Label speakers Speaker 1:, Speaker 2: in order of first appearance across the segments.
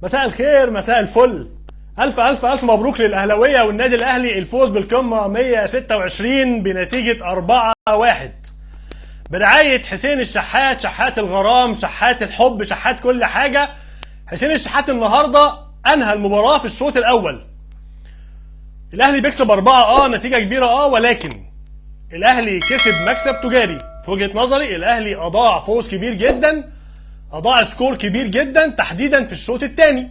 Speaker 1: مساء الخير، مساء الفل. ألف ألف ألف مبروك للأهلاوية والنادي الأهلي الفوز بالقمة 126 بنتيجة 4-1 برعاية حسين الشحات، شحات الغرام، شحات الحب، شحات كل حاجة. حسين الشحات النهاردة أنهى المباراة في الشوط الأول. الأهلي بيكسب 4، نتيجة كبيرة، ولكن الأهلي كسب مكسب تجاري. في وجهة نظري الأهلي أضاع فوز كبير جدا، أضاع score كبير جدا تحديدا في الشوط الثاني.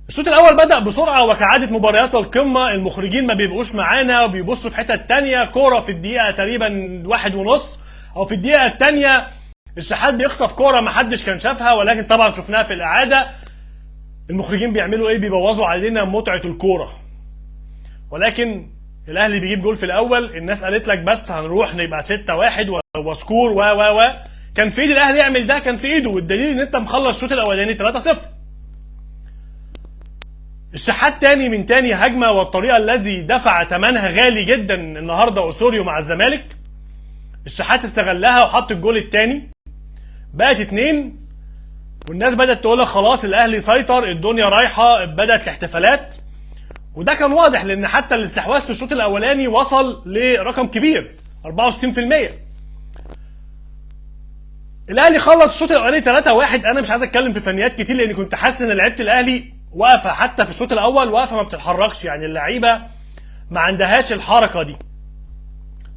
Speaker 1: الشوط الأول بدأ بسرعة، وكعادة مباريات القمة المخرجين ما بيبقوش معانا وبيبصوا في حتة تانية. كورة في الدقيقة تقريبا 1.5 أو في الدقيقة الثانية الشحات بيخطف كورة ما حدش كان شافها، ولكن طبعا شفناها في الإعادة. المخرجين بيعملوا إيه؟ بيبوظوا علينا متعة الكورة. ولكن الأهلي بيجيب جول في الأول، الناس قالت لك بس هنروح نبقى 6-1 و score و و و كان في ايد الاهلي يعمل ده، كان في ايده، والدليل ان انت مخلص الشوط الاولاني 3-0. الشحات تاني من تاني هجمة، والطريقة الذي دفع ثمنها غالي جدا النهارده اوسوريو مع الزمالك. الشحات استغلها وحط الجول الثاني، بقت 2، والناس بدات تقول لك خلاص الاهلي سيطر، الدنيا رايحة، بدات الاحتفالات. وده كان واضح لان حتى الاستحواذ في الشوط الاولاني وصل لرقم كبير 64%. الاهلي خلص الشوط الاولاني 3-1. انا مش عايز اتكلم في فنيات كتير لان كنت حاسس ان لعيبة الاهلي واقفة حتى في الشوط الاول، واقفة ما بتتحركش، يعني اللعيبة ما عندهاش الحركة دي،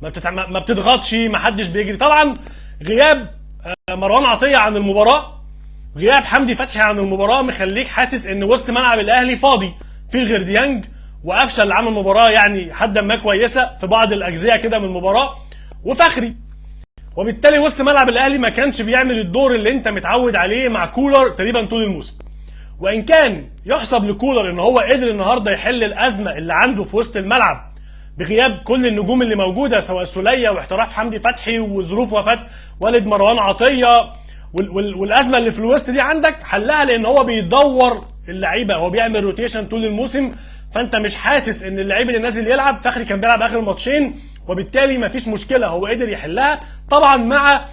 Speaker 1: ما بتضغطش، ما حدش بيجري. طبعا غياب مروان عطية عن المباراة، غياب حمدي فتحي عن المباراة، مخليك حاسس ان وسط ملعب الاهلي فاضي، في غير ديانج وقفشه اللي عمل مباراة يعني حد ما كويسة في بعض الاجزاء كده من المباراة، وفخري. وبالتالي وسط ملعب الاهلي ما كانش بيعمل الدور اللي انت متعود عليه مع كولر تقريبا طول الموسم. وان كان يحسب لكولر ان هو قدر النهارده يحل الازمة اللي عنده في وسط الملعب بغياب كل النجوم اللي موجودة، سواء السوليه واحتراف حمدي فتحي وظروف وفاه والد مروان عطية والازمة اللي في الوسط دي عندك حلها، لان هو بيدور اللعيبة، هو بيعمل rotation طول الموسم، فانت مش حاسس ان اللعيب اللي نازل يلعب. فخري كان بيلعب اخر ماتشين، وبالتالي مفيش مشكلة، هو قدر يحلها. طبعا مع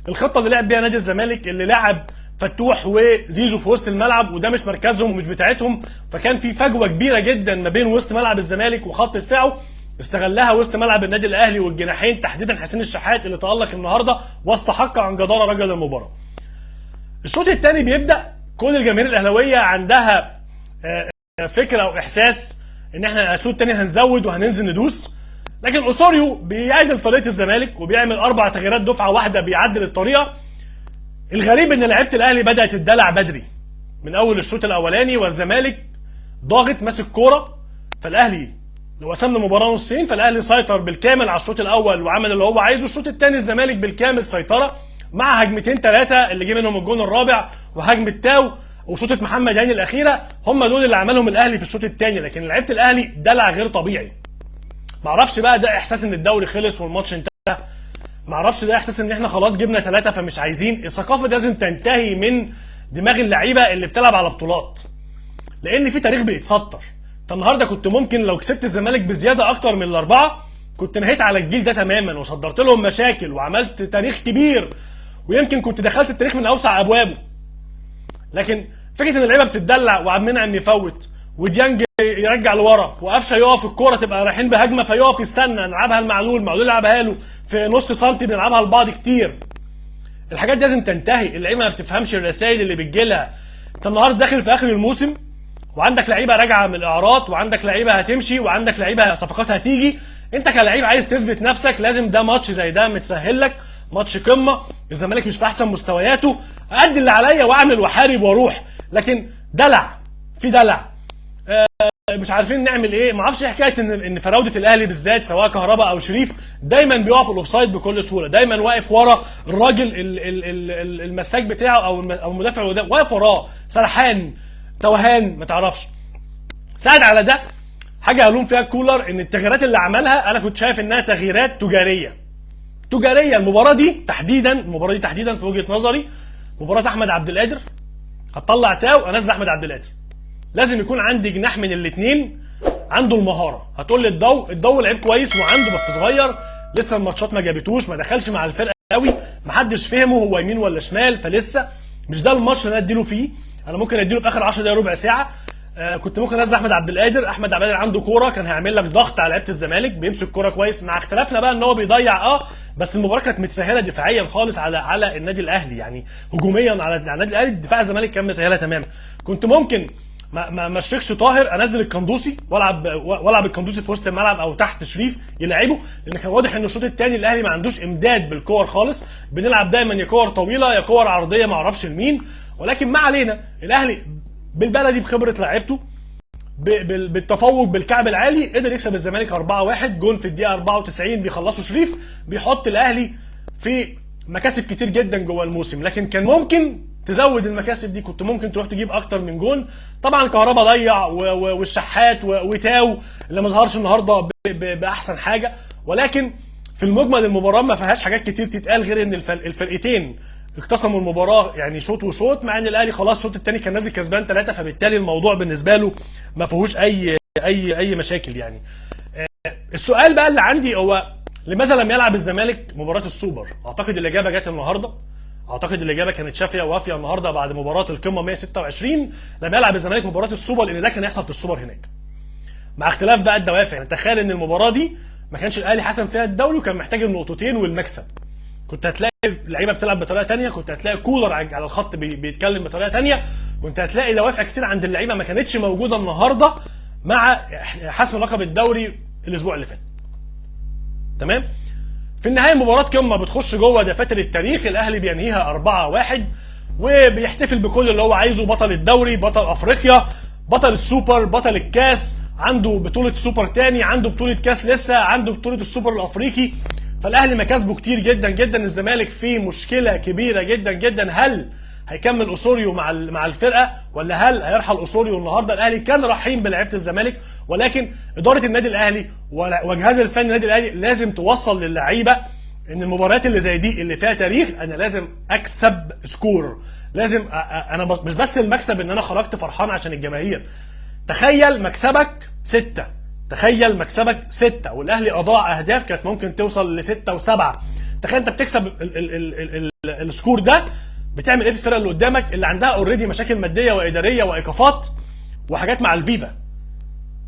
Speaker 1: الخطة اللي لعب بيها نادي الزمالك اللي لعب فتوح وزيزو في وسط الملعب، وده مش مركزهم ومش بتاعتهم، فكان في فجوة كبيرة جدا ما بين وسط ملعب الزمالك وخط دفاعه، استغلها وسط ملعب النادي الاهلي والجناحين تحديدا حسين الشحات اللي تالق النهارده واستحق عن جداره رجل المباراة. الشوط الثاني بيبدا، كل الجماهير الاهلاوية عندها فكرة او احساس ان احنا الشوط الثاني هنزود وهننزل ندوس، لكن اوسوريو بيعدل طريقه الزمالك وبيعمل 4 تغييرات دفعه واحدة، بيعدل الطريقة. الغريب ان لعيبة الاهلي بدات تدلع بدري من اول الشوط الاولاني، والزمالك ضاغط ماسك كورة، فالاهلي لو قسمنا المباراة نصين فالاهلي سيطر بالكامل على الشوط الاول وعمل اللي هو عايزه. الشوط الثاني الزمالك بالكامل سيطرة مع هجمتين 3 اللي جه منهم الجون الرابع وهجمه تاو وشوطه محمد هاني الاخيرة، هم دول اللي عملهم الاهلي في الشوط الثاني. لكن لعيبة الاهلي دلع غير طبيعي. معرفش بقى ده احساس ان الدوري خلص والماتش انتهى، معرفش ده احساس ان احنا خلاص جبنا 3 فمش عايزين. الثقافة دي لازم تنتهي من دماغ اللعيبة اللي بتلعب على بطولات، لان في تاريخ بيتسطر. انت النهارده كنت ممكن لو كسبت الزمالك بزيادة اكتر من 4 كنت نهيت على الجيل ده تماما وصدرت لهم مشاكل وعملت تاريخ كبير، ويمكن كنت دخلت التاريخ من اوسع ابوابه. لكن فكرة ان اللعيبة بتدلع وعبد المنعم يفوت وديانج يرجع لورا وقفشه يقف الكورة تبقى رايحين بهجمه فيقف يستنى نلعبها لمعلول، معلول يلعبها له في نص سنتي، بنلعبها لبعض كتير. الحاجات دي لازم تنتهي. اللعيبة ما بتفهمش الرسائل اللي بتجيلها. انت النهارده داخل في اخر الموسم وعندك لعيبة راجعه من الاعارات، وعندك لعيبة هتمشي، وعندك لعيبة صفقات هتيجي. انت كلاعب عايز تثبت نفسك، لازم ده ماتش زي ده متسهل لك، ماتش قمة، الزمالك مش في احسن مستوياته، ادي اللي عليا واعمل واحارب واروح. لكن دلع في دلع. مش عارفين نعمل ايه. ما اعرفش ايه حكاية ان فراوده الاهلي بالذات سواء كهربا او شريف دايما بيقع في ال offside بكل سهولة، دايما واقف ورا الراجل المساك بتاعه او المدافع اللي قدام، واقف وراه سرحان توهان ما تعرفش. ساعد على ده حاجة هلوم فيها كولر، ان التغييرات اللي عملها انا كنت شايف انها تغييرات تجارية. المباراة دي تحديدا، المباراة دي تحديدا في وجهه نظري مباراة احمد عبد القادر، هتطلع تاو انزل احمد عبد القادر. لازم يكون عندي جناح من الاثنين عنده المهارة. هتقول لي الضو لعيب كويس وعنده بس صغير لسه، الماتشات ما جابتوش، ما دخلش مع الفرقة قوي، ما حدش فهمه هو يمين ولا شمال، فلسه مش ده الماتش اللي انا اديله فيه. انا ممكن اديله في اخر 10 دقايق ربع ساعة. كنت ممكن انزل احمد عبد القادر. احمد عبد القادر عنده كورة كان هيعمل لك ضغط على لعيبة الزمالك، بيمسك كورة كويس، مع اختلافنا بقى ان هو بيضيع بس المباراة كانت متسهله دفاعيا خالص على النادي الاهلي، يعني هجوميا على النادي الاهلي دفاع الزمالك كان مسهلها تماما. كنت ممكن ما اشركش طاهر، انزل القندوسي والعب القندوسي في وسط الملعب او تحت شريف يلعبه، لان كان واضح ان الشوط الثاني الاهلي ما عندوش امداد بالكور خالص، بنلعب دايما يا كور طويلة يا كور عرضية ما اعرفش لمين. ولكن ما علينا، الاهلي بالبلدي بخبره لعيبته بالتفوق بالكعب العالي قدر يكسب الزمالك 4-1. جون في الدقيقة 94 بيخلصوا شريف، بيحط الاهلي في مكاسب كتير جدا جوه الموسم، لكن كان ممكن تزود المكاسب دي، كنت ممكن تروح تجيب اكتر من جون. طبعا كهربا ضيع والشحات وتاو اللي ما ظهرش النهارده باحسن حاجة، ولكن في المجمل المباراة ما فيهاش حاجات كتير تتقال غير ان الفرقتين اقتسموا المباراة يعني شوط وشوط، مع ان الاهلي خلاص الشوط الثاني كان نازل كسبان 3، فبالتالي الموضوع بالنسبة له ما فيهوش اي اي اي مشاكل يعني. السؤال بقى اللي عندي هو لماذا لم يلعب الزمالك مباراة السوبر؟ اعتقد الاجابة جت النهارده، اعتقد الاجابة كانت شافيه ووافيه النهارده بعد مباراة القمه 126. لم يلعب الزمالك مباراة السوبر لان ده كان يحصل في السوبر هناك، مع اختلاف بقى الدوافع. يعني تخيل ان المباراة دي ما كانش الاهلي حسم فيها الدوري وكان محتاج النقطتين والمكسب، كنت هتلاقي اللعيبة بتلعب بطريقة ثانية، كنت هتلاقي كولر على الخط بيتكلم بطريقة ثانية، كنت هتلاقي دوافع كتير عند اللعيبة ما كانتش موجودة النهارده مع حسم لقب الدوري الاسبوع اللي فات. تمام؟ في النهاية مباراة قمة بتخش جوه دفاتر التاريخ، الاهلي بينهيها 4-1 وبيحتفل بكل اللي هو عايزه، بطل الدوري، بطل افريقيا، بطل السوبر، بطل الكاس، عنده بطوله سوبر تاني، عنده بطوله كاس لسه، عنده بطوله السوبر الافريقي. فالاهلي مكاسبه كتير جدا جدا. الزمالك فيه مشكلة كبيرة جدا جدا، هل هيكمل اوسوريو مع الفرقة ولا هل هيرحل اوسوريو النهارده؟ الاهلي كان رحيم بلعيبه الزمالك، ولكن ادارة النادي الاهلي وجهاز الفني النادي الاهلي لازم توصل للعيبة ان المباريات اللي زي دي اللي فيها تاريخ انا لازم اكسب score، لازم انا مش بس المكسب ان انا خرجت فرحان عشان الجماهير. تخيل مكسبك 6، تخيل مكسبك 6 والاهلي اضاع اهداف كانت ممكن توصل ل6 و7. تخيل انت بتكسب ال score ده، بتعمل ايه في الفرقة اللي قدامك اللي عندها already مشاكل مادية واداريه وايقافات وحاجات مع الفيفا.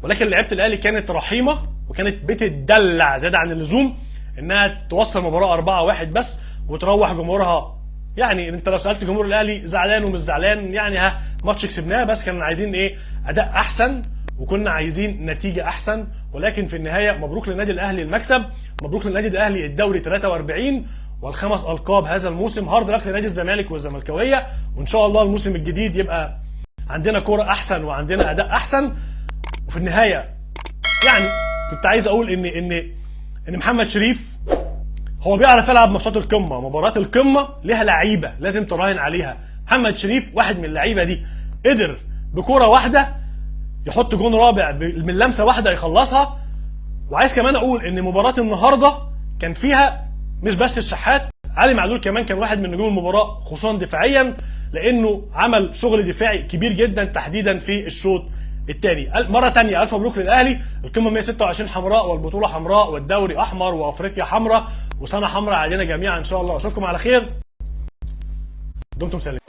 Speaker 1: ولكن لعيبة الاهلي كانت رحيمه وكانت بتدلع زيادة عن اللزوم انها توصل مباراة 4-1 بس وتروح جمهورها. يعني انت لو سالت جمهور الاهلي زعلان ومش زعلان، يعني ها ماتش كسبناه بس كان عايزين ايه؟ اداء احسن وكنا عايزين نتيجة احسن. ولكن في النهاية مبروك للنادي الاهلي المكسب، مبروك للنادي الاهلي الدوري 43 والخمس القاب هذا الموسم. hard luck لنادي الزمالك والزملكاويه، وان شاء الله الموسم الجديد يبقى عندنا كورة احسن وعندنا اداء احسن. وفي النهاية يعني كنت عايز اقول ان محمد شريف هو بيعرف يلعب ماتشات القمه، مباريات القمه ليها لعيبة لازم تراهن عليها. محمد شريف واحد من اللعيبة دي، قدر بكوره واحدة يحط جون رابع من لمسه واحدة يخلصها. وعايز كمان اقول ان مباراة النهارده كان فيها مش بس الشحات، علي معلول كمان كان واحد من نجوم المباراة خصوصا دفاعيا، لانه عمل شغل دفاعي كبير جدا تحديدا في الشوط الثاني. مرة ثانية الف مبروك للاهلي، القمه 126 حمراء والبطوله حمراء والدوري احمر وافريقيا حمراء وسنة حمراء علينا جميعا ان شاء الله. اشوفكم على خير، دمتم سالمين.